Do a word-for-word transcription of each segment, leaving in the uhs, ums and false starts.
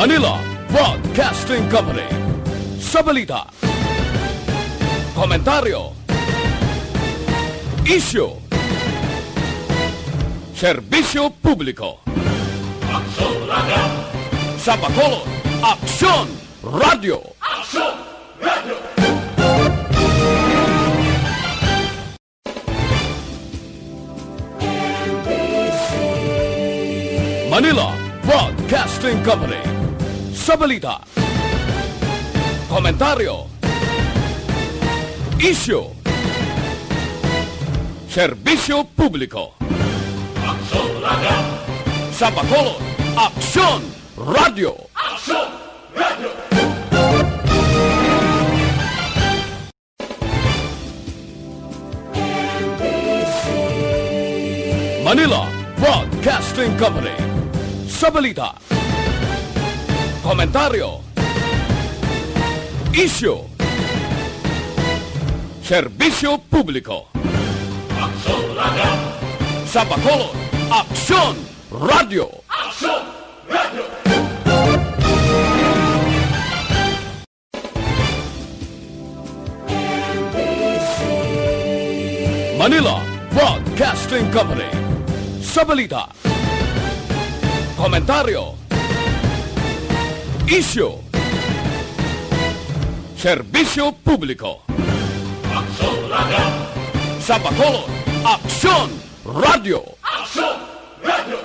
Manila Broadcasting Company. Sa balita, komentaryo, isyu, serbisyo publiko. Aksyon Radio! Sa Bacolod, Aksyon Radio! Aksyon Radio! Manila Broadcasting Company. Sa balita, komentaryo, isyu, serbisyo publiko. Aksyon Radio! Sa Bacolod, Aksyon Radio! Aksyon Radio! Manila Broadcasting Company. Sa balita, komentaryo, isyu, serbisyo publiko. Aksyon Radio! Sa Bacolod, Aksyon Radio! Aksyon Radio! Manila Broadcasting Company. Sa balita, komentaryo, isyu, serbisyo publiko. Aksyon Radio! Sa Bacolod, Aksyon Radio! Aksyon Radio!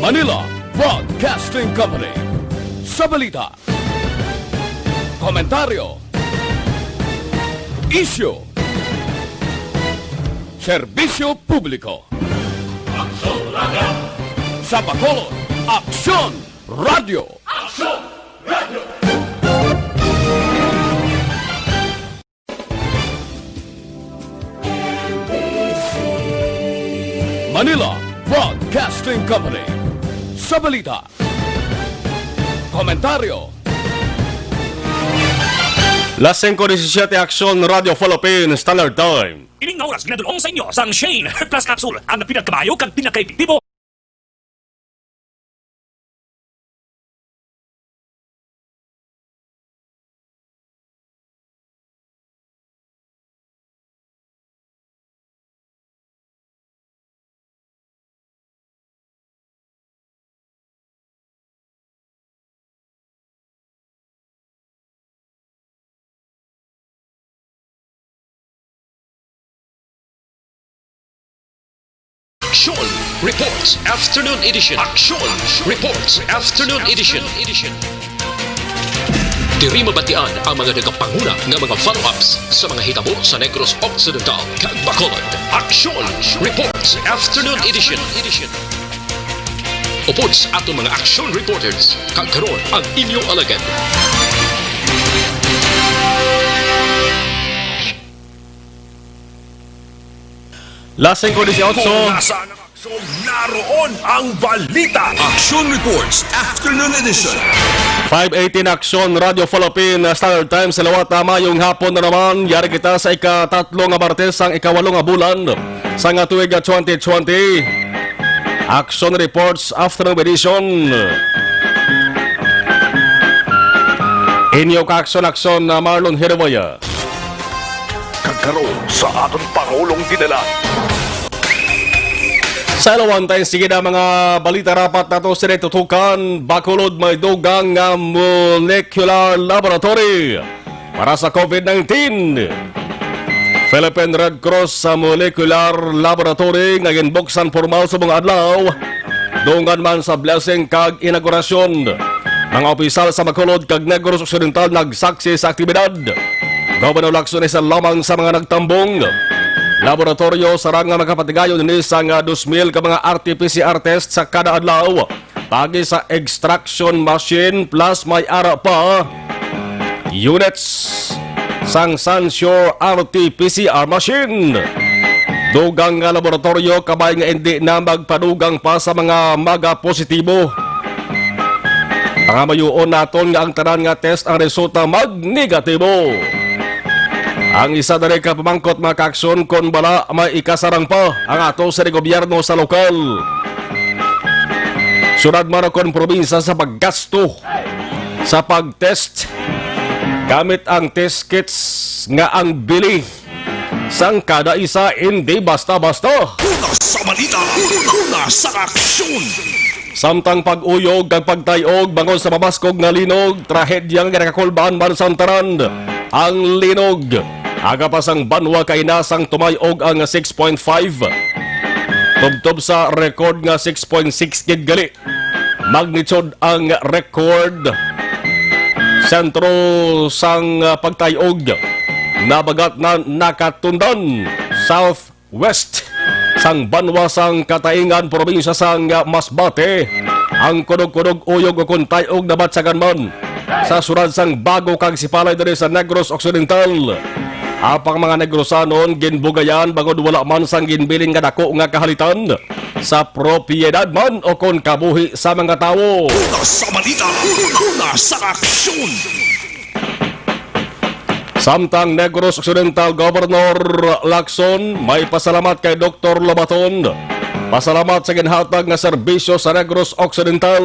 Manila Broadcasting Company. Sa balita, komentaryo, isyu, serbisyo publiko. Aksyon Radio! Sa Bacolod, Aksyon Radio! Aksyon Radio! Manila Broadcasting Company. Sa balita, komentaryo. Las singko disisiete, Aksyon Radio Philippine Standard Time. Ining nga oras ginadul-ong sa inyo sang Shane Plus Capsule, ang pinakabayo kag pinakaepektibo. Aksyon Reports Afternoon Edition. Aksyon Reports Afternoon Edition. Diri mabatian ang mga nagapanguna nga mga follow-ups sa mga hitabo sa Negros Occidental kag Bacolod. Aksyon Reports Afternoon Edition. Upod sa aton mga aksyon reporters, kag karon ang inyo alagad. Las singko disiyotso. Kung nasaan ang aksyon, naroon ang balita. Aksyon Reports, Afternoon Edition. Five eighteen Aksyon Radio Philippine Standard Time sa liwat, ah, mayong hapon na naman. Yari kita sa ikatatlo nga Martes sang ikawalo nga bulan sang tuig, ah, twenty twenty. Aksyon Reports Afternoon Edition. Inyo ka-aksyon-aksyon na Marlon Hirawaya. Kag karon sa aton Pangulong Dinala. Sa ilawan, tayo sige na mga balita rapat nato sila tutukan. Bacolod may dugang nga molecular laboratory para sa COVID nineteen. Philippine Red Cross sa Molecular Laboratory nga ginbuksan formal subong adlaw, dungan man sa blessing kag inaugurasyon. Mga opisyal sa Bacolod kag Negros Occidental nagsaksi sa aktibidad. Gobernador Lacson isa lamang sa mga nagtambong. Laboratoryo sarang nga makapatigayon ini sang dos mil ka mga R T P C R test sa kada adlaw. Paagi sa extraction machine plus may ara pa units sang Sansure R T P C R machine. Dugang nga laboratoryo kabay nga indi na magpadugang pa sa mga maga positibo. Pangamayuon naton nga ang tanan nga test ang resulta magnegatibo. Ang isa diri ka pamangkot, mga kaaksyon, kon bala may ikasarang pa ang ato sa gobyerno sa lokal, syudad man o kon probinsya, sa paggasto sa pag-test gamit ang test kits nga ang bili sang kada isa hindi basta-basta. Una sa balita, una, una sa aksyon. Samtang pag-uyog kag pagtay-og bangod sa mabaskog nga linog, trahedya nga nakakulbaan man sang tanan ang linog. Aga pa sang banwa kaina sang tumay-og ang six point five, tubtob sa record nga six point six gid gali magnitude ang record. Sentro sang, ah, pagtay-og, nabagat na nakatundan southwest sang banwa sang Kataingan, probinsya sang, ah, Masbate. Ang kunog-kunog, uyog o kon tay-og nabatyagan man sa syudad sang Bago kag Sipalay diri sa Negros Occidental. Apang mga Negrosanon ginbugayan bangod wala man sang ginbilin nga dako nga kahalitan sa propiedad man o kon kabuhi sa mga tawo. Una sa balita, una, una sa aksyon. Samtang Negros Occidental Governor Lacson, may pasalamat kay Doktor Lobaton. Pasalamat sa ginhatag nga serbisyo sa Negros Occidental.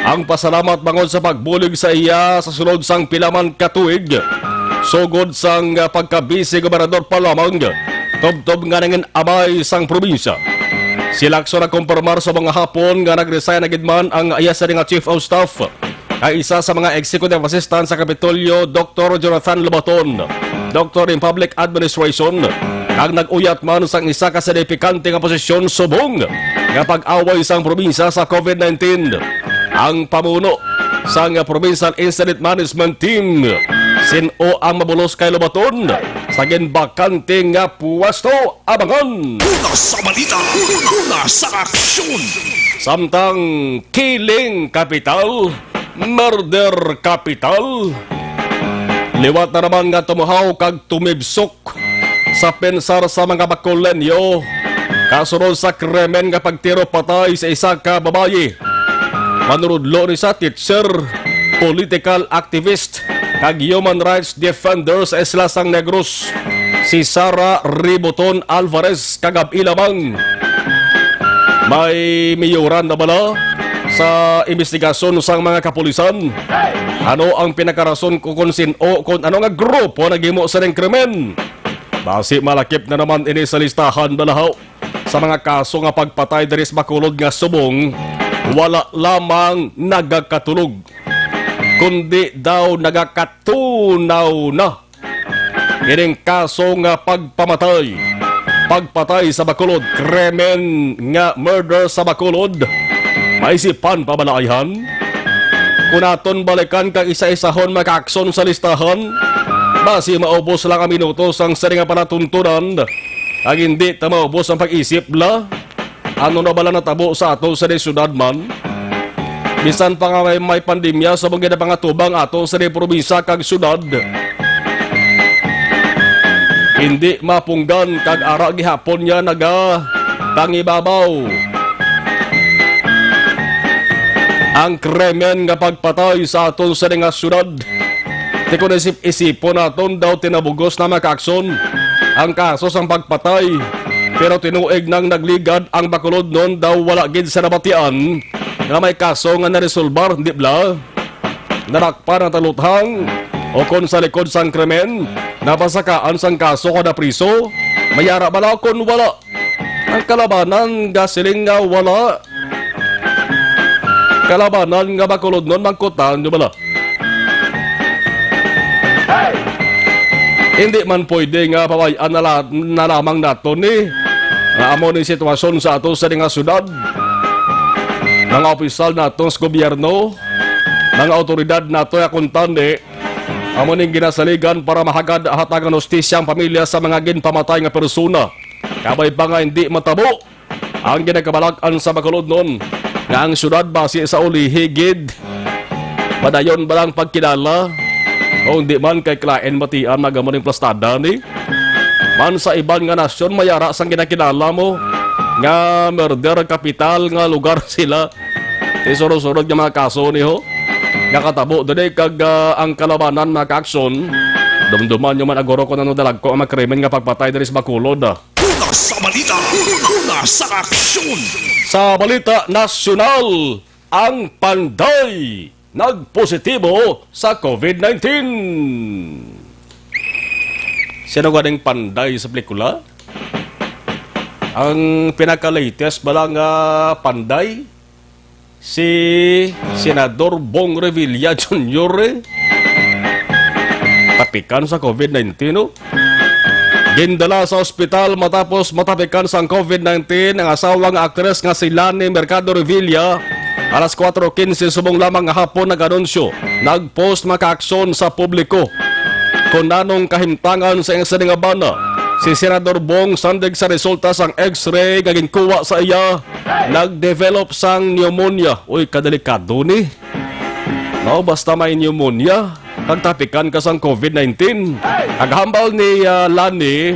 Ang pasalamat bangod sa pagbulig sa iya sa sulod sang pila man ka tuig, sugod sang pagka-vice gobernador pa lamang, tubtob nga nangin amay sang probinsya. Si Lacson nagkumpirmar sa mga hapon nga nag-resign na gid man ang iya sini nga chief of staff, kay isa sa mga executive assistant sa Kapitolyo, Doktor Jonathan Lobaton, Doctor in Public Administration, kag nag-uyat man sang isa ka sinipikante nga posisyon subong nga pag-away sang probinsya sa covid nineteen. Ang pamuno sang Provincial Incident Management Team, sin-o ang mabulos kay Lobaton sa ginbakante nga pwesto? Abangan. Una sa balita, una sa aksyon. Samtang killing kapital, murder kapital, liwat na naman nga tumuhaw kag tumibsok sa pensar sa mga Bacolenyo kasunod sa krimen nga pagtiro patay sa isa ka babayi. Manunodlo ni sa teacher, political activist, kag human rights defender sa isla sang Negros, si Sara Riboton Alvarez, kagab-i lamang. May miyuran na bala sa imbestigasyon sang mga kapulisan? Ano ang pinakarason ko kung sin-o, kung ano nga grupo naghimo sa ning krimen? Basi malakip na naman ini sa listahan, balahaw, sa mga kaso nga pagpatay diri sa Bacolod nga subong wala lamang nagakatulog, kundi daw nagakatunaw na. Kining kaso nga pagpamatay, pagpatay sa Bacolod, krimen nga murder sa Bacolod, maisipan pa bala ayhan? Kung aton balikan kag isa-isahon, mga kaaksyon, sa listahan, basi maubos lang ang minuto sang sini nga palatuntunan, kag hindi ta maubos ang pag-isip la. Ano na bala natabo sa ato sa syudad man? Bisan pa nga may, may pandemya sa mga ginapangatubang ato sa probinsya kag syudad, hindi mapunggan kag ara gihapon niya nagapangibabaw ang krimen nga pagpatay sa aton sa nga syudad. Ti kon isip-isipon naton, daw tinabugos na, mga kaaksyon, ang kaso sang pagpatay, pero tinuig nang nagligad ang Bacolodnon, daw wala gid sa nabatian nga may kaso nga naresolbar, di bala? Nadakpan ang taluthang o kon sa likod sang krimen, napasakaan sang kaso kada priso, may ara bala kon wala? Ang kalabanan nga siling nga wala. Kalabanan nga Bacolodnon, mangkutan nyo bala. Hindi man pwede nga pabay-an na, la- na lamang nato ni nga amo ni sitwasyon sa ato sa nga syudad. Mga opisyal nato sa gobyerno, mga awtoridad nato nga kuntani, amo ning ginasaligan para mahagad hatagan hustisya ang pamilya sa mga ginpamatay nga persona. Kabay pa nga hindi matabo ang ginakabalak-an sa Bacolodnon nga ang syudad basi sa ulihi gid padayon ba lang pagkilala, o hindi man kay klaen matian nagamo ning plastada ni man sa iban nga nasyon mayara sang ginakilala mo nga murder kapital nga lugar sila. Ti surod-surod nga mga kaso ni ho nakatabo diri kag, ah, ang kalabanan, mga kaaksyon, Dumduman nyo man, aguro, kung ano dalagko ang makrimen nga pagpatay diri sa Bacolod, ah. Una sa balita, una sa aksyon. Sa balita nasyonal, ang panday nagpositibo sa covid nineteen. Sino ganing panday sa pelikula? Ang pinaka-latest bala nga panday, si Senador Bong Revilla Junior, eh. Tapikan sa covid nineteen, no? Gindala sa ospital matapos matapikan sang covid nineteen ang asawa nga aktres nga si Lani Mercado Revilla alas kuwatro quince subong lamang nga hapon nag-anunsyo, nag-post makaaksyon sa publiko. Kon nanong kahimtangan sa iyang sini nga bana, si Senador Bong, sandig sa resulta sang X-ray nga ginkuha sa iya, nag-develop sang pneumonia. Uy, kadelikado ni. No, basta may pneumonia, kag tapikan ka sang covid nineteen. Ang hambal ni, ah, Lani,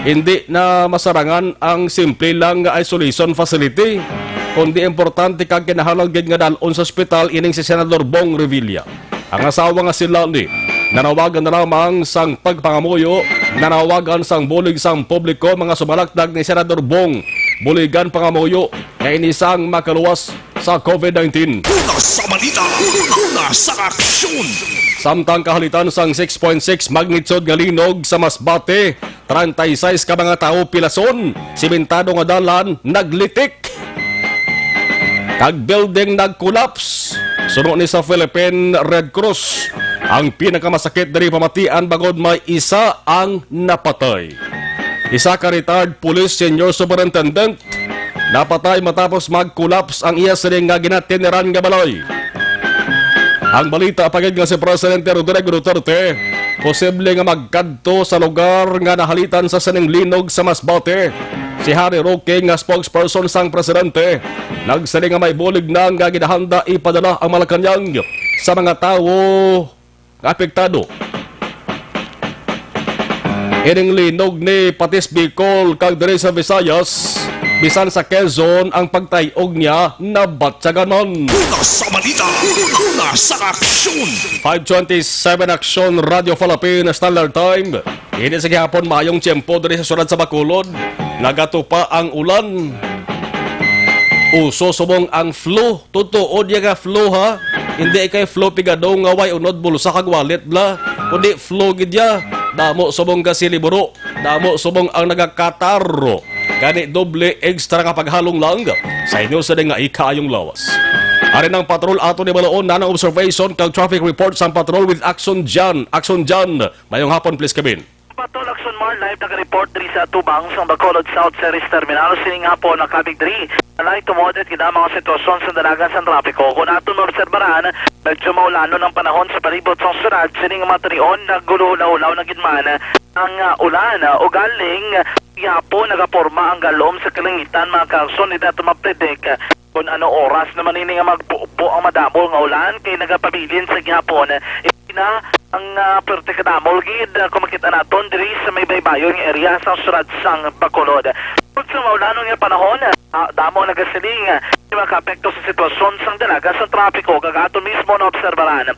hindi na masarangan ang simple lang nga isolation facility, kundi importante kag kinahanglan gid nga dal-on sa ospital ining si Senador Bong Revilla. Ang asawa nga si Lani, nanawagan na lamang sang pagpangamuyo, nanawagan sang bulig sang publiko, mga sumalakdag ni Senador Bong, buligan pangamuyo nga ini sang makaluwas sa covid nineteen. Una sa balita, una sa aksyon. Samtang kahalitan sang six point six magnitude nga linog sa Masbate, treinta y seis ka mga tawo pilason, simentado nga dalan naglitik, kag building nag-collapse. Suno ni sa Philippine Red Cross, ang pinakamasakit diri pamatian bangod may isa ang napatay. Isa ka retired police senior superintendent napatay matapos mag-collapse ang iya sining nga ginatiniran nga balay. Ang balita pa gid nga si Presidente Rodrigo Duterte posible nga magkadto sa lugar nga nahalitan sa sining linog sa Masbate. Si Harry Roque, nga spokesperson sang presidente, nagsiling nga may bulig na nga ginahanda ipadala ang Malacañang sa mga tawo nga apektado. Ining linog ni Patis Bicol kag diri sa Visayas, bisan sa Quezon, ang pagtay-og niya nabatyagan man. Una sa balita, una sa aksyon. Five twenty-seven Aksyon, Radyo Philippines, Standard Time. Ini sa gihapon, maayong tiyempo diri sa syudad sa Bacolod. Nagatupa ang ulan. Uso subong ang flu. Totoo diya nga flu, ha? Hindi kay flu pigado nga way unod bulsa kag wallet la. Kundi flu gid ya. Damo subong ka siliburo. Damo subong ang nagakatarro. Gani doble extra nga paghalong lang sa inyo sa nga ikaayong lawas. Ari ang patrol ato ni Balaon na ng observation kag traffic report sang patrol with Action Jan. Action Jan, mayong hapon, please, Kevin. Patrol Action Mar, live nag-report diri sa tubang sang Bacolod South Ferries Terminal. Sining hapon, nakabig diri. Light to moderate gid ang mga sitwasyon sa dalagan sang trapiko. Kung aton maobserbaran, medyo maulanon ang panahon sa palibot sang syudad. Sining mga tinion, naghulahulaw na gid man ang, ah, ulan. Ugaling, gihapon nagaporma ang galom sa kalangitan, mga kaaksyon, hindi nato mapredict kung ano oras naman ini nga magbubo ang madamol nga ulan, kay nagapabilin sa gihapon. Hindi na ang, ah, perti kadamol gid, ah, kung makita naton diri sa may baybayon nga area sang syudad sang Bacolod. Tungod sa maulanon nga panahon, ah, damo nagasiling, ah, di makaapekto sa sitwasyon sang dalaga sa trapiko, kag aton mismo naobserbaran.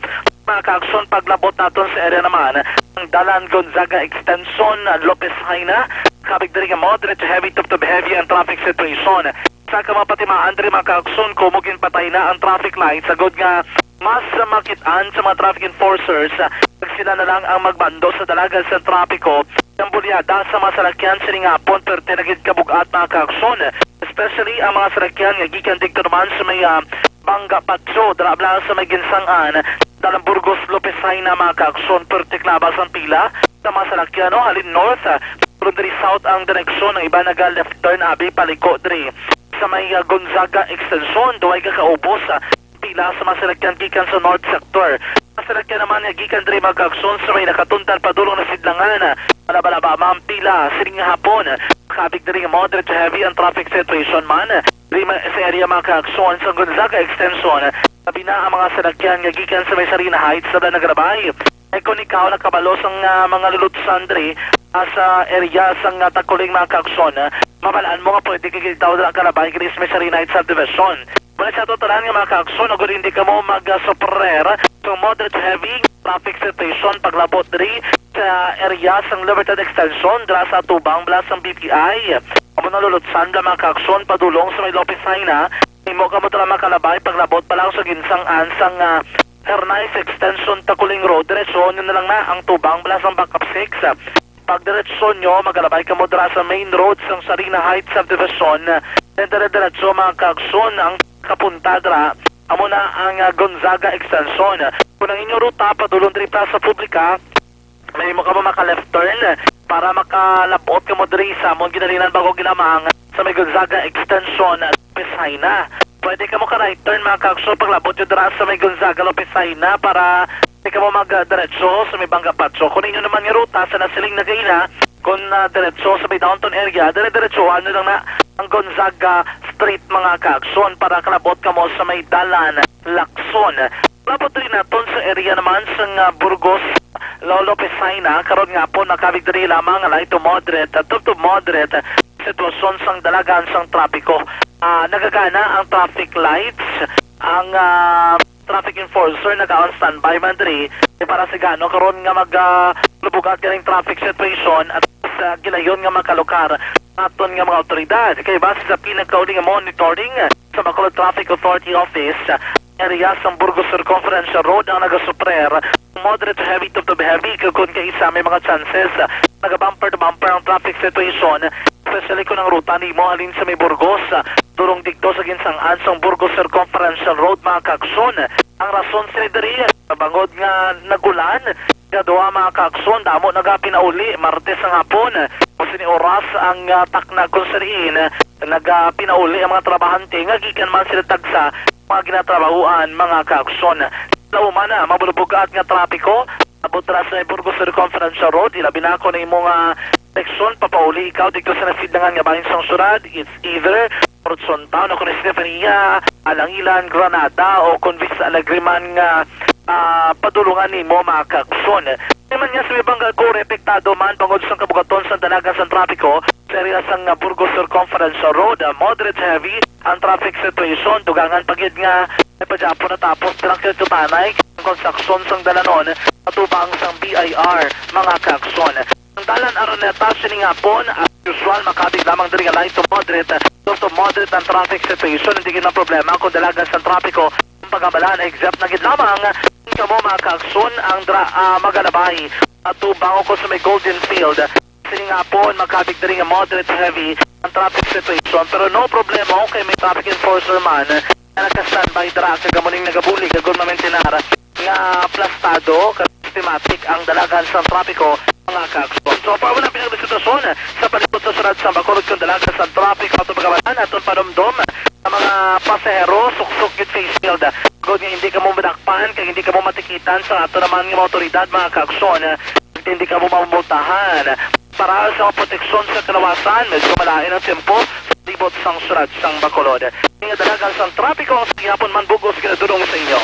Mga kaaksyon, paglabot naton sa area naman, ang Dalan Gonzaga Extension, Lopez Jaena, kabig diri nga moderate to heavy to, to heavy ang traffic situation. Sa ka mga patimaan diri, mga kaaksyon, kumo ginpatay na ang traffic light, sagod nga mas makit-an sa mga traffic enforcers, kag sila na lang ang magbando sa dalagan sa trapiko. Ang bulyada sa mga salakyan sining hapon, perti na gid kabug-at, mga kaaksyon, especially ang mga salakyan nga gikan didto naman sa may, ah, Banga Patio, dira bala sa may ginsang-an, Dalan Burgos, Lopez Jaena, mga kaaksyon, perti klabas ang pila sa mga salakyan, no? Halin north, ah, pero diri south ang direksyon, ang iba naga-left turn, abi, paliko diri sa may, ah, Gonzaga Extension, duway ka kaubos, ah, pila sa mga salakyan gikan sa north sector. Mga salakyan naman nga gikan diri, mga kaaksyon, sa may nakatuntan padulong na sidlangan, ah, bala-bala ba ang pila sining hapon. Kabig diri nga moderate to heavy ang traffic situation man diri ma-, sa area, mga kaaksyon, sa Gonzaga Extension, labi na ang mga salakyan nga gikan sa may Sarina Heights na nagrabay. Ay, kung ikaw nakabalo sang, ah, mga lulutsan diri, ah, sa area sang, ah, Taculing, mga kaaksyon, ah, mabalaan mo nga pwede ka gid daw dira karabay diri sa may Sarina Heights Subdivision. Muna sa ato tanan nga mga kaaksyon, agud hindi kamo mag, ah, sufrer sa moderate to heavy traffic situation paglabot diri sa area sang Libertad Extension, dira sa atubang bala sang B P I. Amo na lulutsan bala, mga kaakson, padulong sa may Lopez Jaena. Imo kamo dira makalabay paglabot pa lang sa ginsang-an sang, ah, Hernais Extension, Taculing Road. Diretso nyo na lang na ang tubang bala sang Backup six. Pagdiretso nyo, magalabay kamo dira sa main road sang Sarina Heights Subdivision. Then dire-diretso, mga kaakson, ang kapunta dira amo na ang, ah, Gonzaga Extension. Kung ang inyong ruta padulong diri Plaza Publica, mahimo kamo maka-left turn para makalabot kamo diri sa among ginhalinan bag-o ginamang sa may Gonzaga Extension, Lopez Jaena. Pwede kamo ka-right turn, mga kaakson, paglabot nyo dira sa may Gonzaga, Lopez Jaena, para di kamo mag-diretso sa may Banga Pacho. Kung inyo naman nga ruta sa nasiling na gaina, kung, ah, diretso sa may downtown area, dire-diretsohan nyo lang na ang Gonzaga Street, mga kaakson, para kalabot kamo sa may dalan Lacson. Labot rin naton sa area naman sang, ah, Burgos, Lolo Pesina, karon nga po nakabig diri lamang ang light to moderate, ah, to, to moderate sitwasyon sang dalagan sang trapiko. Ah, nagagana ang traffic lights, ang, ah, traffic enforcer nag-on standby man diri, eh, para sa gano karon nga mag, ah, lubugat ganing traffic situation at sa gilayon nga makalukar aton nga mga awtoridad. Kay base sa pinagkauli nga monitoring sa Bacolod Traffic Authority Office, area sang Burgos Circumferential Road ang nagasuprer moderate to heavy to, to heavy, kung kaisa may mga chances nagabumper to bumper ang traffic situation, especially kung ang ruta nimo halin sa may Burgos, durong didto sa ginsang-an sang Burgos Circumferential Road, mga kaakson. Ang rason sini diri, bangod nga nagulan, nga duha, mga kaakson, damo nagapinauli Martes ang hapon. Kung sini oras ang, ah, takna kung sariin, nagapinauli ang mga trabahante nga gikan man sila tagsa mga ginatrabahuan, mga kaakson. Lauman na, mabulbugat nga trapiko, abot ra sa Burgos Circumferential Road, ilabi na kung imo nga direksyon, papauli ikaw dito sa nasidlangan nga bahin sang syudad, it's either Horizontal, no, kung Estefania, Alangilan, Granada, o kung Vista Alegre man nga, ah, padulungan nimo, mga kaakson. Di man nga sa may Bangkal Core, apektado man bangod sa kabugaton sa dalagan sa trapiko sa area sang, ah, Burgos Circumferential Road, ah, moderate heavy ang traffic situation. Dugangan pa gid nga may pagyapon natapos silang katutanay ang konstruksyon sang dalanon atubang sang B I R, mga kaakson. Ang dalan Araneta sining hapon, as usual, makabig lamang diri nga light to moderate, to, to moderate ang traffic situation. Hindi gid man problema kung dalagan sa trapiko ang pagamalan, except na gid lamang kamo, mga kaakson, ang dra-, ah, magalabay atubang ko sa may Golden Field. Sining hapon, makabig diri nga moderate to heavy ang traffic situation, pero no problema kay may traffic enforcer man nga naka-standby dira kag amo ning nagabulig kag gun mamentenar nga plastado kag systematic ang dalagan sang trapiko, mga kaakson. So, para wala pinagdiskusyon sa palibot sa syudad sa Bacolod kung dalagan sang trapiko, ato pagawalan aton panumdom sa mga pasahero, suksok gid face shield. Gud nga hindi kamo madakpan kag hindi kamo matikitan sa ato naman nga mga awtoridad, mga kaakson. Hindi kamo mamultahan. Para sa proteksyon sa kalawasan, medyo malain ang tempo sa palibot sang syudad sang Bacolod. Nga dalagan sang trapiko ang sa gihapon man bugos ginadulong sa inyo.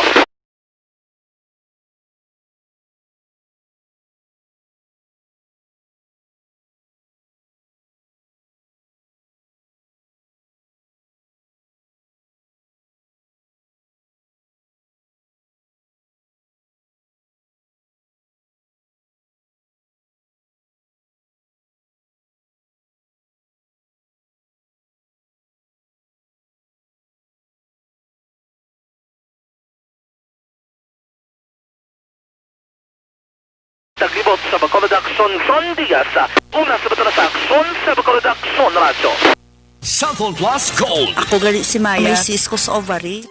Taglibot sa Bacolod Aksyon, Son Diaz. Una sa Bacolod Aksyon sa Bacolod Aksyon Radyo. Cellphone Plus Gold. Ako gali si Maya. May cyst ko sa ovary.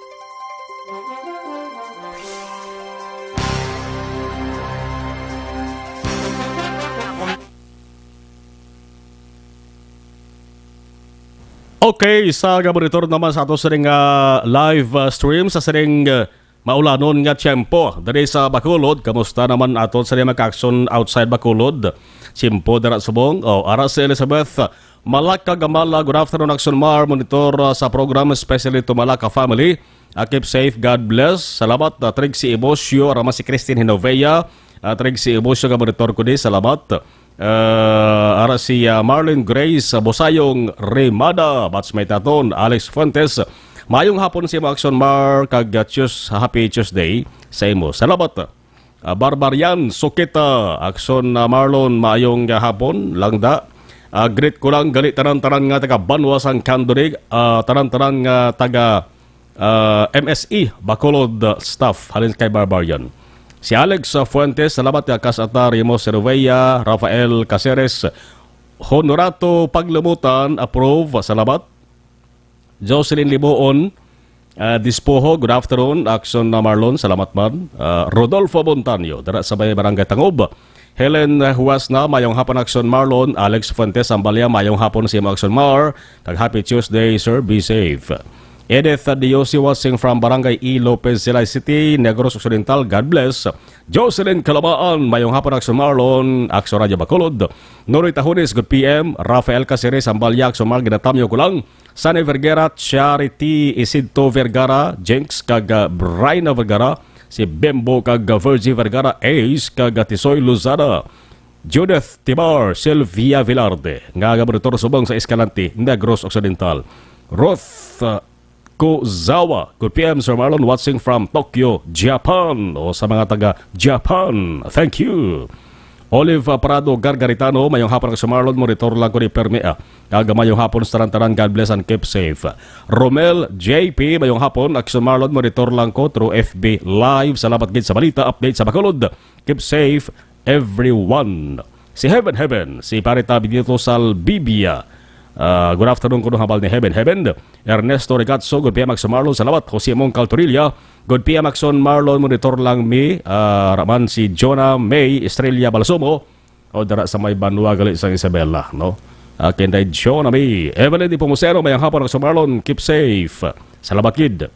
Okay, sa gaburitor naman sa ato sining, ah, live, ah, stream sa sining, ah, maulanon nga tiyempo diri sa Bacolod. Kamusta naman ato sa mga aksyon outside Bacolod? Tiyempo dira subong. Oh, ara si Elizabeth Malaka Gamala. Good afternoon, Action Mar. Monitor, ah, sa program, especially to Malaka family. Ah, keep safe. God bless. Salamat. Ah, Trixie Ibosio, ara man si Christine Hinovea. Ah, Trixie Ibosio, nga monitor ko di. Salamat. Ah, ara si, ah, Marlon Grace, ah, Bosayong Rimada, batchmate naton, Alex Fuentes. Mayong hapon sa imo, Action Mar, kag, ah, Tues-, happy Tuesday sa imo. Salamat. Ah, Barbarian Sukita, Action, ah, Marlon, maayong, ah, hapon, Langda. Ah, greet ko lang gali tanan-tanan nga taga banwa sang Candorig, ah, tanan-tanan nga taga, ah, M S E, Bacolod, ah, staff, halin kay Barbarian. Si Alex, ah, Fuentes, salamat nga kas-ata, Remo Cervella, Rafael Caceres, Honorato Paglumutan, approve, salamat. Jocelyn Liboon, ah, Dispoho, good afternoon. Action na Marlon, salamat man. Ah, Rodolfo Montaño, dira sa may Barangay Tangob. Helen, ah, Huasna, mayong hapon Action Marlon. Alex Fuentes, Ambalia, mayong hapon sa imo Action Mar. Kag happy Tuesday, sir. Be safe. Edith Diosi watching from Barangay E. Lopez, Silay City, Negros Occidental. God bless. Jocelyn Kalamaan, mayong hapon Action Marlon. Action Radyo Bacolod. Nonoy Tahunes, good P M. Rafael Caceres, Ambalia, Action Mar, ginatamyo ko lang. Sunny Vergara, Charity Isidto Vergara, Jinx kag, ah, Bryna Vergara, si Bembo kag, ah, Virgie Vergara, Ace kag, ah, Tisoy Lozada, Judith Tibar, Sylvia Velarde, nga nagmonitor subong sa Escalante, Negros Occidental. Ruth, ah, Kozawa, good P M, Sir Marlon, watching from Tokyo, Japan. O sa mga taga Japan, thank you. Olive, ah, Prado Gargaritano, mayong hapon, Sir Marlon, monitor lang ko ni Permi, ah. Kag mayong hapon sa tanan-tanan, God bless and keep safe. Romel J P, mayong hapon, Action Marlon, monitor lang ko through F B Live. Salamat gid sa balita, update sa Bacolod. Keep safe, everyone. Si Heaven Heaven, si Pare Tabidito Salbibia. Ah, good afternoon kuno hambal ni Heaven Heaven. Ernesto Regatso, good P M Action Marlon, salamat. Jose Mong Caltorilla, good P M Action Marlon, monitor lang mi. Ah, raman si Jonah May Estrella Balsomo. O, dara sa may banwa gali sang Isabela, no? Ah, Kinday Jonah May. Evelyn Nepomuceno, mayang hapon Action Marlon, keep safe. Salamat gid.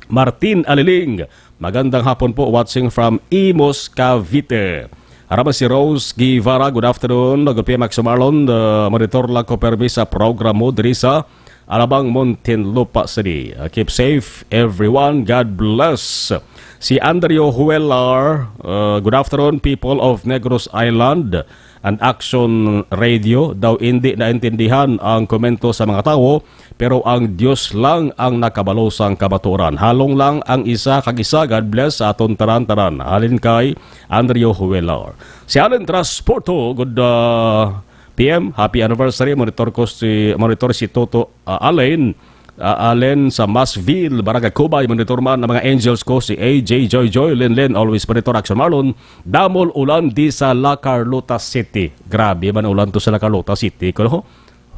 Martin Aliling, magandang hapon po, watching from Imus, Cavite. Araman si Rose Guevara, good afternoon. Good P M Action Marlon, uh, monitor lang ko permi sa program mo diri sa Alabang, Muntinlupa City. Uh, keep safe, everyone. God bless. Si Andrew Huelar, uh, good afternoon, people of Negros Island and Action Radio. Daw indi naintindihan ang komento sa mga tawo, pero ang Dios lang ang nakabalo sang kamatuoran. Halong lang ang isa kag isa. God bless sa aton tanan-tanan. Halin kay Andrew Huelar. Si Allen Transporto, good, uh, P M, happy anniversary. Monitor ko si, monitor si Toto, uh, Allen. Uh, Allen sa Masville, Barangay Cubay, monitor man ang mga angels ko, si A J Joy Joy, Lin Lin, always monitor Action Marlon. Damol ulan di sa La Carlota City. Grabe man ulan to sa La Carlota City, ko.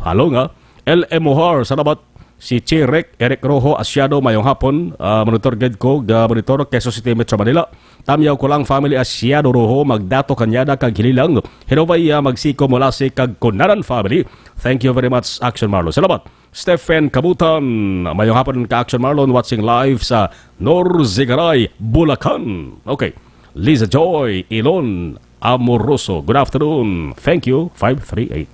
Halo nga. L M Ohar, salamat. Si Chirek, Eric Rojo, Asiado, mayong hapon. Ah, monitor gid ko, ga monitor, Quezon City, Metro Manila. Tamyaw ko lang, family, Asiado Rojo, Magdato, Cañada, kag Hililang. Hinubay, ah, Magsiko, Molase, kag Cunanan family. Thank you very much, Action Marlo. Salamat. Stephen Kabutan, mayong hapon ka Action Marlon, watching live sa Norzigaray, Bulacan. Okay. Liza Joy, Ilon, Amoroso. Good afternoon. Thank you. Five three eight.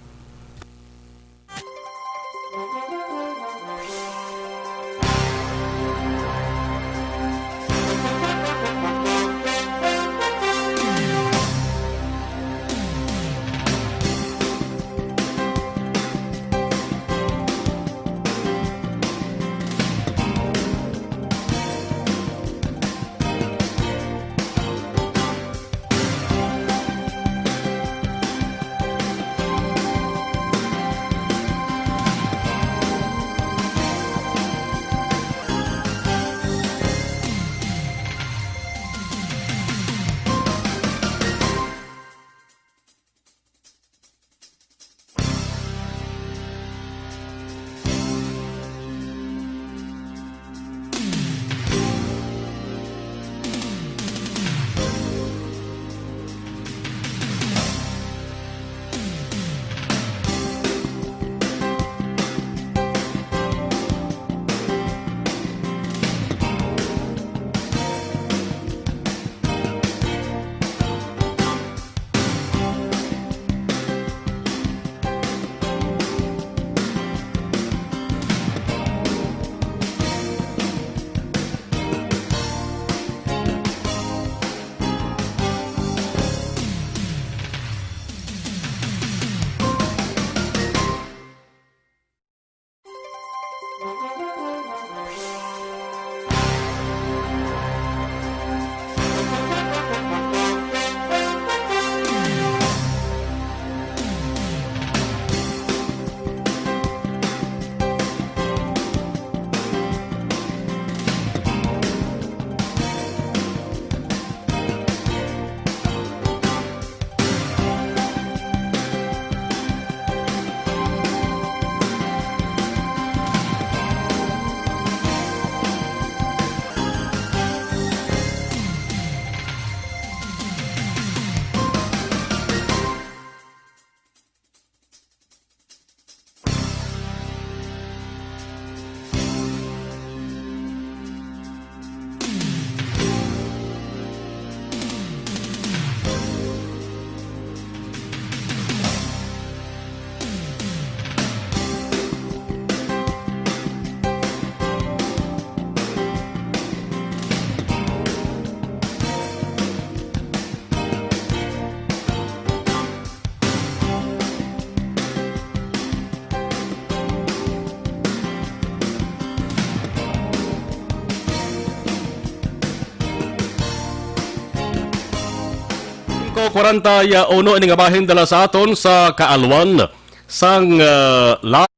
Ko kwarenta y uno ini nga bahin dala sa aton sa kaalwan sang, ah, la-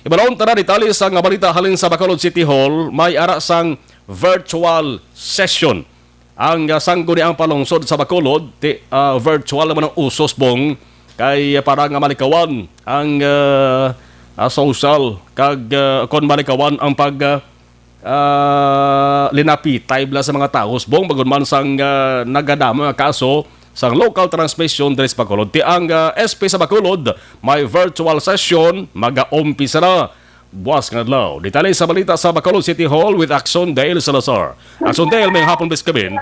Ibalon ta na detalye sang balita halin sa Bacolod City Hall, may ara sang virtual session ang, ah, Sangguniang Panlungsod sa Bacolod, ti, ah, virtual naman ang usos, Bong, kay para nga malikawan ang, ah, ah, social kag, ah, kon malikawan ang pag, ah, ah, linapitay bala sa mga tawo, Bong, bangod man sang, ah, nagadamo nga kaso sang local transmission diri sa Bacolod. Ti ang, ah, S P sa Bacolod may virtual session, magaumpisa na buas nga adlaw. Detalye sa balita sa Bacolod City Hall with Action Dale Salazar. Action Dale, may hapon, Miss Kabin.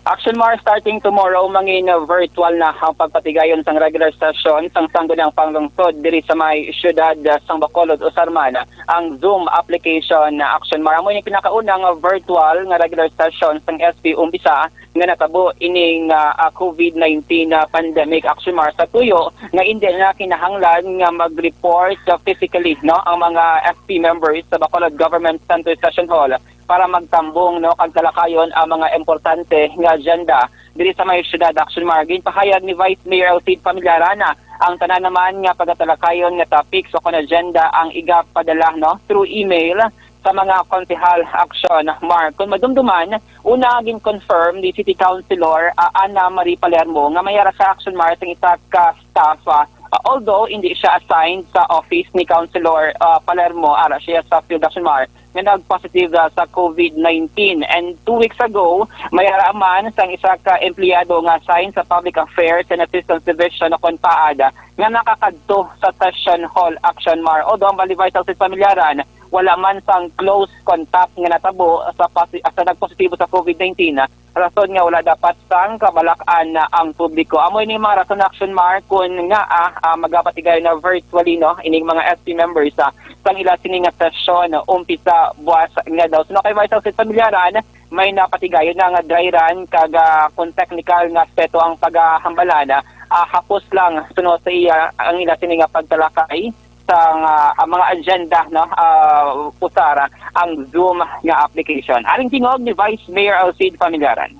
Action Mar, starting tomorrow, mangin, uh, virtual na ang pagpatigayon sang regular session sang Sangguniang Panglungsod diri sa may siyudad, uh, sang Bacolod, usar man ang Zoom application na Action Mar. Amo ni pinakaunang, uh, virtual nga regular session sang S P umpisa nga natabo ining, uh, uh, COVID nineteen, uh, pandemic, Action Mar, sa tuyo nga indi na kinahanglan nga mag-report, uh, physically, no, ang mga S P members sa Bacolod Government Center Session Hall para magtambong, no, kag talakayon ang mga importante nga agenda diri sa may siyudad, Action Mar. Ginpahayag ni Vice Mayor El Cid Familiaran na ang tanan naman nga pagatalakayon nga topics o kon agenda ang igapadala, no, through email sa mga konsehal, Action Mar. Kung madumduman, una, gin-confirm ni City Councilor, ah, Ana Marie Palermo nga may ara sa, Action Mar, sang isa ka staff, ah, ah, although hindi siya assigned sa office ni Councilor, ah, Palermo, ara siya sa field, Action Mar, nga nag-positive, ah, sa COVID nineteen. And two weeks ago, may ara man sang isa ka empleyado nga assigned sa Public Affairs and Assistance Division o kon paad nga nakakadto sa Session Hall, Action Mar. Although ang Balibay sa Familiaran, wala man sang close contact nga natabo sa posi-, sa nagpositibo sa COVID nineteen, rason nga wala dapat sang kabalak-an na ang publiko. Amo ini mga rason, Action Mar, kun ngaa, ah, magapatigayon na virtually, no, ining mga S P members, ah, sang ila sini nga sesyon, umpisa buas nga daw. Suno kay Vice President Familiaran, may napatigayon na nga dry run kag, ah, kung technical nga aspeto ang pagahambal-an, ah, hapos lang suno sa iya ang ila sini nga pagtalakay sa nga, ang mga agenda, no, ah, usar ang Zoom nga application. Aring tingog ni Vice Mayor Alcide Familiaran.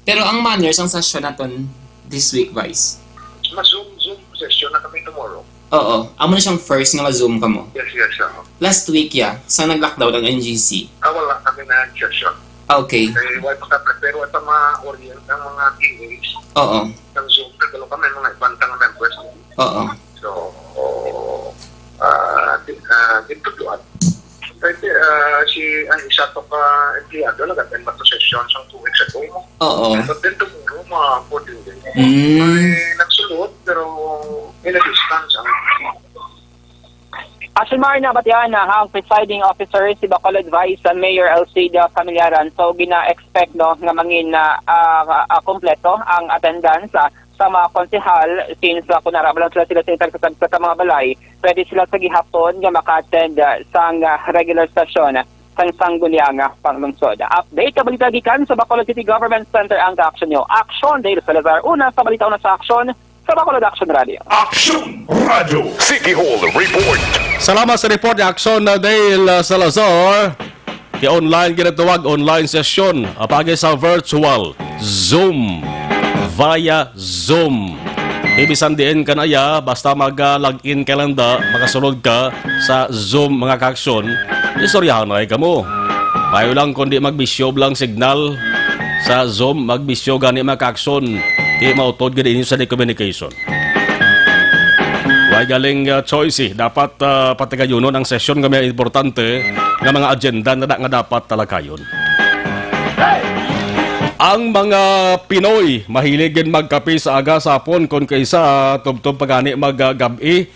Pero ang manner sang session naton this week, Vice? Ma-Zoom, Zoom session na kami tomorrow. Oo. Amo na siyang first nga ma-Zoom kamo? Yes, yes, oo. Last week, ya, sa nag-lockdown ang N G C. Ah, wala kami na session. Okay. Kay wala pa ka-prepare, wala pa ma-orient ang mga T As. Oo. Ang Zoom, pero kami, mga ibang tang members. Oo. So, ah, di, ah, dito doon. Pwede, ah, si, ang isa to ka empleyado, nag-attend ba to session sang two weeks ago? Oo. But then tomorrow, ma-coordinate. Mm. Ay, nagsulod, pero in a distance, ang Action Mar, nabatian na ang presiding officer si Bacolod Vice Mayor Alcide Familiaran. So, gina-expect, no, nga mangin na, ah, ah, kompleto ang attendance, ah, sa mga konsehal, since, ah, kung nara lang sila, sila sa tagsa-tagsa ka mga balay, pwede sila sa gihapon nga maka-attend, ah, sang, ah, regular session sang Sangguniang, ah, Panglungsod. Update ka balita gikan sa Bacolod City Government Center ang ka-action nyo. Action, Dale Salazar, una sa balita, una sa action, sa Bacolod Action Radio. Action Radio. City Hall Report. Salamat sa report ni Action na Dale, uh, Salazar. Kay online ginatawag, online session, apagi sa virtual, Zoom, via Zoom. Di bisan diin ka na iya, basta mag, uh, log in ka lang da, makasulod ka sa Zoom, mga ka-action, istoryahan na kamo. Mayo lang kundi magbisyo lang signal sa Zoom, magbisyo gani, mga ka-action. Di mautod gani inyo sa communication. Way galing, ah, choice, eh. Dapat, ah, patigayunon ang sesyon nga may importante nga mga agenda na, nga dapat talakayon. Ang mga Pinoy mahilig gid magkape sa aga, sa hapon, kon kaisa, ah, tubtob pa gani mag, ah, gab-i.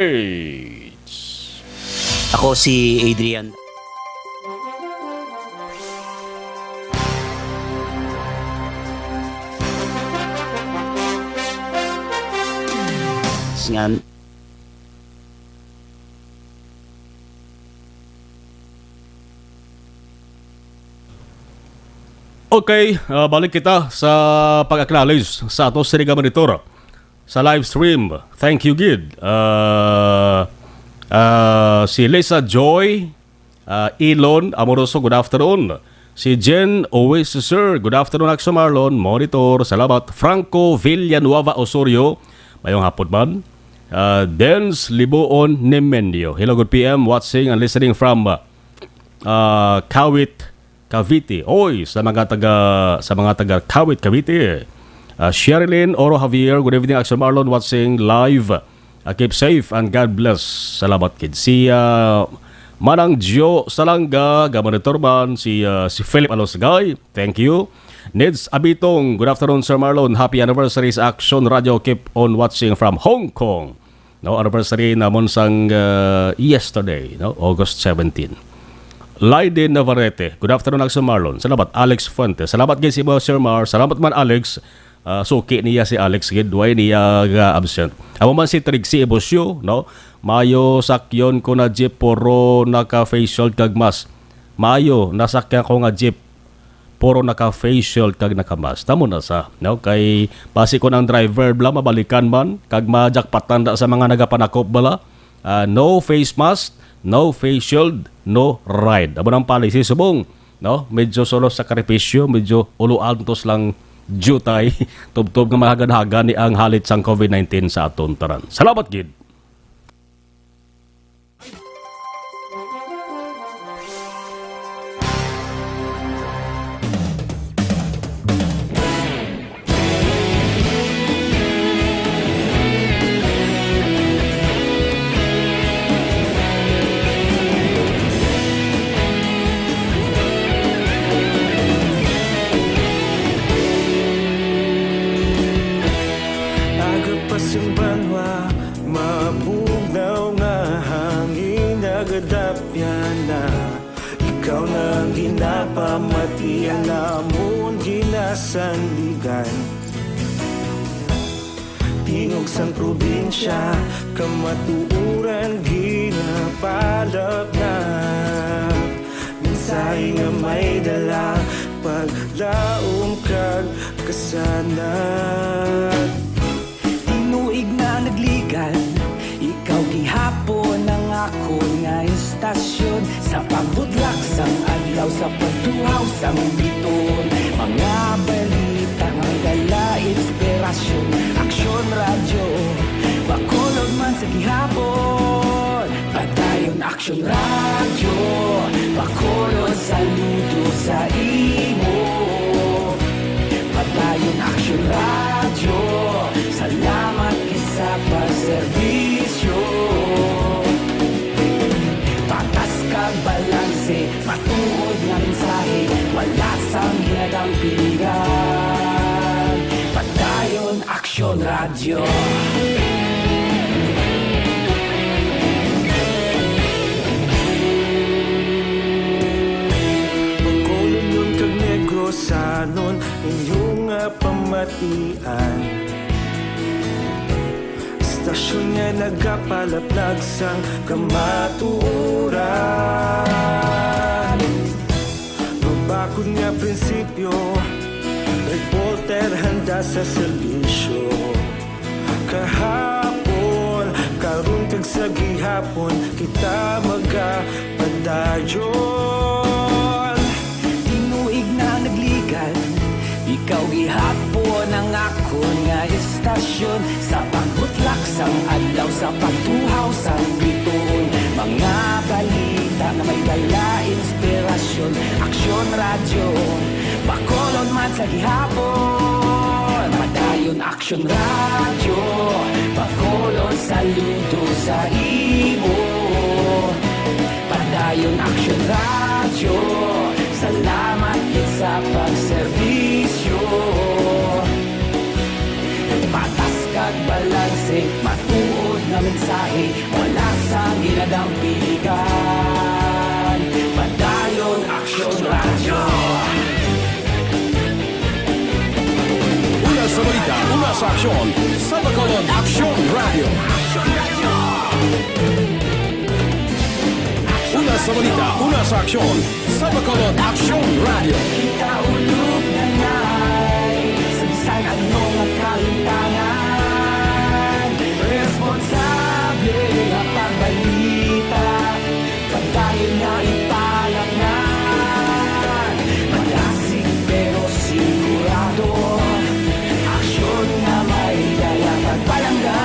Age. Ako si Adrian. Ngan Okay, ah, balik kita sa pag-acknowledge sa ato sini nga monitor sa live stream. Thank you gid. Ah, ah, si Lisa Joy, ah, Elon Amoroso, good afternoon. Si Jen Oasis, sir, good afternoon, Action Marlon, monitor, salamat. Franco Villanueva Osorio, mayong hapon man. Ah, Dens Libuon Nemenyo, hello, good P M, watching and listening from, ah, ah, Kawit, Cavite. Oy, sa mga taga, sa mga taga Kawit, Cavite. Ah, Sherilyn Oro Javier, good evening, Action Marlon, watching live. Ah, keep safe and God bless. Salamat gid. Si, ah, Manang Gio Salanga, gamonitor man. Si, ah, si Philip Alosgay, thank you. Nids Abitong, good afternoon, Sir Marlon. Happy anniversary sa Action Radio. Keep on watching from Hong Kong. No, anniversary namon sang, uh, yesterday, no, August seventeen. Laiden Navarrete, good afternoon, Action Marlon. Salamat, Alex Fuentes. Salamat gid si Sir Mar. Salamat man, Alex. Ah, suki niya si Alex gid, way niya ga absent. Amo man si Trixie Ebosio, no? Mayo sakyon ko na jeep, puro naka face shield kag mask. Mayo nasakyan ko nga jeep, puro naka face shield kag naka mask. Tamo na sa, no? Kay basi ko nang driver bala mabalikan man kag majakpatan da sa mga nagapanakop bala. Ah, no face mask, no face shield, no ride. Amo nang policy subong, no? Medyo solo sakripisyo, medyo ulo antos lang jutay, tubtob nga mahagad-hagan ni ang halit sang covid nineteen sa aton tanan. Salamat gid. Aga pa sing banwa, mabugnaw nga hangin nagadapyan na. Ikaw na ang ginapamati, ang amon ginasandigan. Tingog sang probinsya, kamatuoran ginapalapnap. Ning Say nga may dala, paglaom kag kasanag. Tinuig na nagligan, ikaw gihapon ang akon nga istasyon. Sa pagbutlak sang adlaw, sa pagtuhaw sang biton, mga balita nga may dala inspirasyon. Aksyon Radyo, Bacolod man sa gihapon. Padayon Aksyon Radyo, Bacolod, saludo sa imo. Padayon Aksyon Radyo, salamat gid sa pagserbisyo. Patas kag balanse, matuod nga mensahe, wala sang ginadampigan. Padayon Aksyon Radyo. Bacolodnon kag Negrosanon, inyo nga pamatian. Istasyon nga nagapalaplag sang kamatuoran. Mabakod nga prinsipyo, reporter handa sa serbisyo. Kahapon, karon kag sa gihapon, kita magapadayon. Tinuig na nagligan, ikaw gihapon ang akon nga istasyon. Sa pagbutlak sang adlaw, sa pagtuhaw sang bituon, mga balita nga may dala inspirasyon. Aksyon Radyo, Bacolod man sa gihapon. Padayon Aksyon Radyo, Bacolod, saludo sa imo. Padayon Aksyon Radyo, salamat gid sa pagserbisyo. Patas kag balanse, matuod nga mensahe, wala sang ginadampigan. Padayon Aksyon Radyo. Una sa balita, una sa aksyon, sa Bacolod Aksyon Radyo. Una sa balita, una sa aksyon, sa Bacolod Aksyon Radyo. Kita ulog na ngay, sa bisan ano nga kalimtangan, responsable nga pagbalita, padayon nga ipalangnan. Madasig pero sigurado, aksyon nga may dala pagpalangga.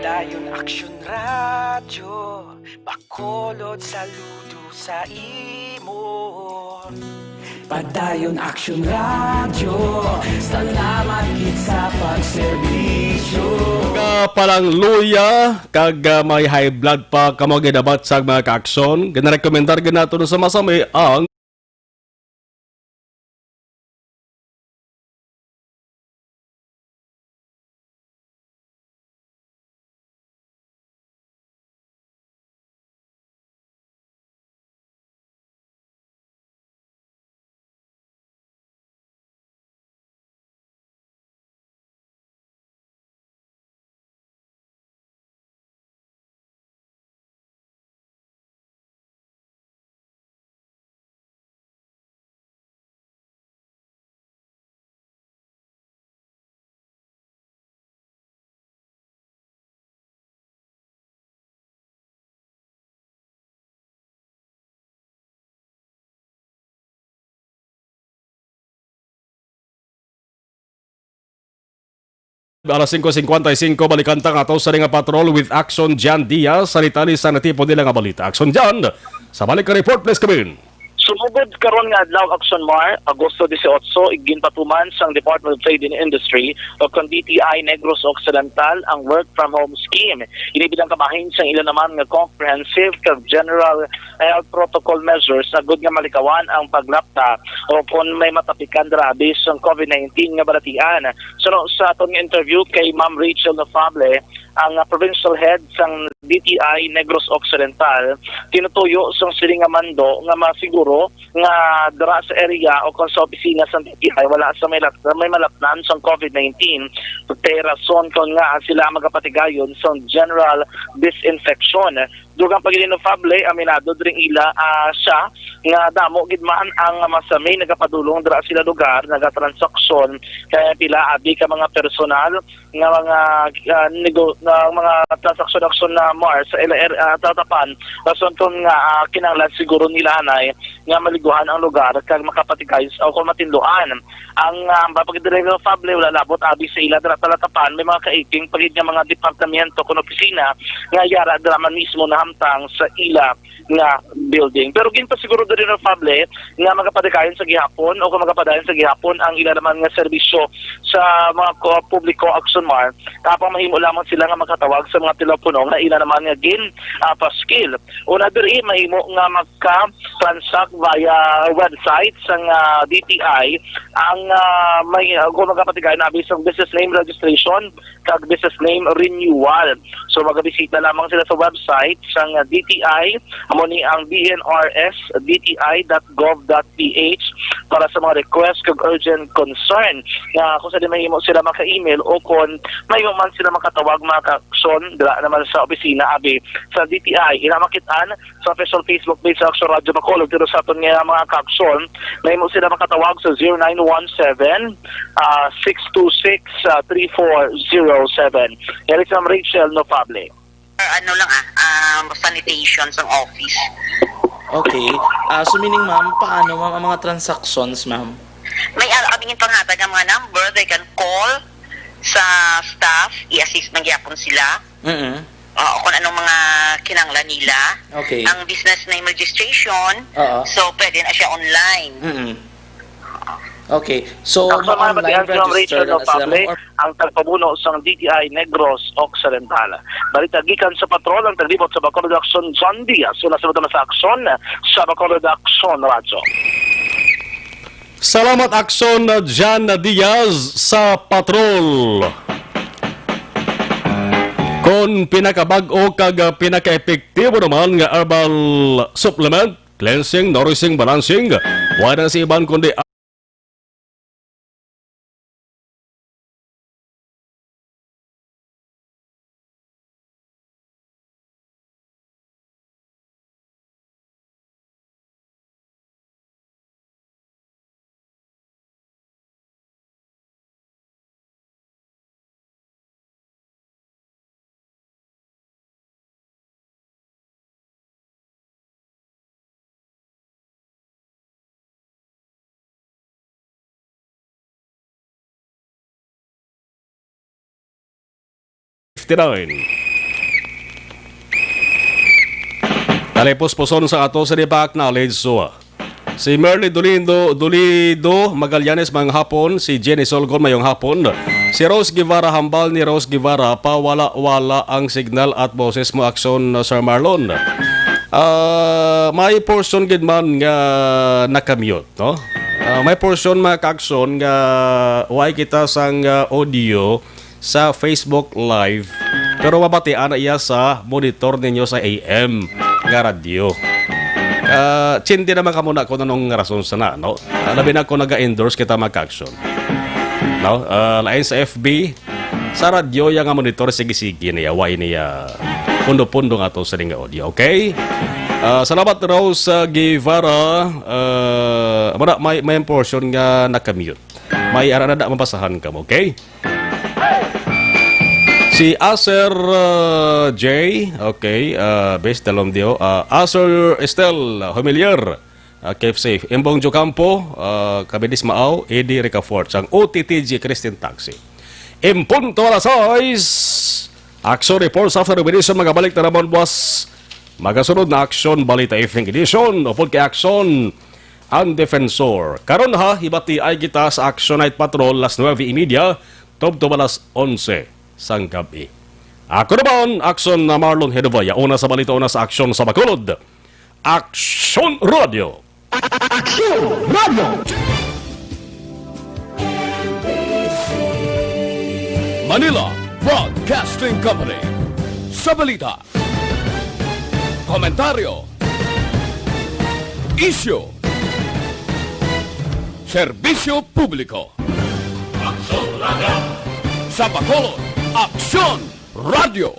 Padayon Aksyon Radyo, Bacolod, saludo sa imo. Padayon Aksyon Radyo, salamat gid sa pagserbisyo. Mga palangluya kag, ah, may high blood pa kamo ginabat sa mga kaaksyon, ginarekomendar gid nato sa masami ang Alas singko cincuenta y cinco, balikan ta nga ato sa nga patrol with Action John Diaz sa detalye sa natipon nila nga balita. Action John, sa balik nga report, please come in. Sumo Ugod karon nga adlaw, Aksyon Mar, Agosto dieciocho, ginpatuman sang Department of Trade and Industry o kon D T I Negros Occidental ang work from home scheme. Ini bilang kabahin sang ila naman nga comprehensive kag general health protocol measures agud nga malikawan ang paglapta o kon may matapikan dira based sang COVID nineteen nga balatian. Suno sa aton nga interview kay Ma'am Rachel Nofable, ang, ah, provincial head sang D T I Negros Occidental, tinutuyo sang sini nga mando nga masiguro nga dira sa area o kon sa opisina sang D T I wala sa may lap-, may malapnan sang COVID nineteen, kay rason kon nga sila magapatigayon sang general disinfection. Dugang pa gid ni Nofable, aminado diri ila, ah, siya nga damo gid man ang masami nagapadulong dira sila lugar, nagatransaksyon, kay pila abi ka mga personal nga mga, ah, nego-, nga mga transaksyon-aksyon na Mar sa ila er-, ah, tatapan, rason kon nga, ah, kinahanglan siguro nila anay nga maliguan ang lugar kag makapatigay o kon matinluan. Ang, ah, mapagdireglo Fable, wala labot abi sa ila dira talatapan, may mga kaiping pa gid nga mga departamento kon opisina nga yara dira man mismo nahamtang sa ila nga building. Pero ginpasiguro diri ni Fable nga magapadayon sa gihapon o kung magapadayon sa gihapon ang ila naman nga serbisyo sa mga ko-, publiko, Aksyon Mar, tapang mahimo lamang sila nga makatawag sa mga telepono nga ila naman nga gin, ah, paskil. Una diri, mahimo nga maka-transact via website sang, ah, D T I ang, ah, may, ah, kung magapatigayon abi sang business name registration kag business name renewal. So magabisita lamang sila sa website sang, ah, D T I, amo ni ang D N R S D T I dot gov dot P H para sa mga request kag urgent concern. Nga kung sa di mahimo sila maka-email o kon mahimo man sila makatawag, mga ka-Aksyon, dira naman sa opisina abi sa D T I. Ina makit-an sa official Facebook page sa Aksyon Radyo Bacolod, pero sa aton nga mga ka-Aksyon, mahimo sila makatawag sa zero nine one seven, ah, six two six, ah, three four zero seven. Yari si Ma'am Rachel Nofable. Ano lang, ah, ah, sanitation sa office. Okay. Ah, so meaning, ma'am, paano, ma'am, ang mga transactions, ma'am? May, ah, aming panghatag ang mga number, they can call sa staff, i-assist man gyapon sila. Mm-mm. Oo, kung anong mga kinanglan nila. Okay. Ang business name registration, Oo. So pwede na siya online. Mm-mm. Okay. So, Ang mga ma-online batian sa register Rachel na sila, Nofable, ma'am, or ang tagpamuno sang D T I Negros Occidental. Balita gikan sa patrol, ang taglibot sa Bacolod Aksyon, John Diaz. Wala sa mga sa Aksyon, sa Bacolod Aksyon Radyo. Salamat, Aksyon, John Diaz sa Patrol. Kon pinakabag-o kag pinaka-epektibo naman nga herbal supplement, cleansing, nourishing, balancing, wala na sa iban kundi fifty-nine. Talipos-puson sa ato sa di pa acknowledge, so, ah, si Merly Dolido, Dolido Magallanes, mayong hapon. Si Jenny Solgon, mayong hapon. Si Rose Guevara, hambal ni Rose Guevara, pawala-wala ang signal at boses mo, Aksyon, Sir Marlon. Ah, may portion gid man nga nakamute, no? Ah, may portion, mga ka-Aksyon, nga way kita sang, ah, audio sa Facebook Live, pero mabatian na iya sa monitor ninyo sa A M nga radyo. Ah, chindi naman kamo na kung anong rason sana, no? Ah, labi na kung naga-endorse kita, mga ka-Aksyon. No? Ah, lain sa F B, sa radyo, ya nga monitor, sige-sige niya, way niya pundo-pundo nga to sa nga audio, okay? Ah, salamat, Rose, ah, Guevara. Ah, muna, may, may portion nga nakamute. May ara na da mabasahan kamo, okay? Si Aser, uh, J, okay, uh, Bes Dalomdio, uh, Aser Estel Humilier, uh, Keep Safe, Imbong Jocampo, uh, Kabidis Maaw, Eddie Ricafort, sang O T T G Christian Taxi. In punto alas sais, Aksyon Reports after Revolution, magabalik na naman buwas. Magasunod na Aksyon Balita Evening Edition, upod kay Aksyon Ang Defensor. Karon ha, hibati ay kita sa Action Night Patrol las nuebe y media, tubtob alas onse sang gab-i. Ako naman, Action na Marlon Hedovaya, una sa balita, una sa aksyon sa Bacolod. Action Radio. Action Radio. Manila Broadcasting Company. Sa balita, komentaryo, isyu, serbisyo publiko. Aksyon Radio. Sa Bacolod, Aksyon Radio.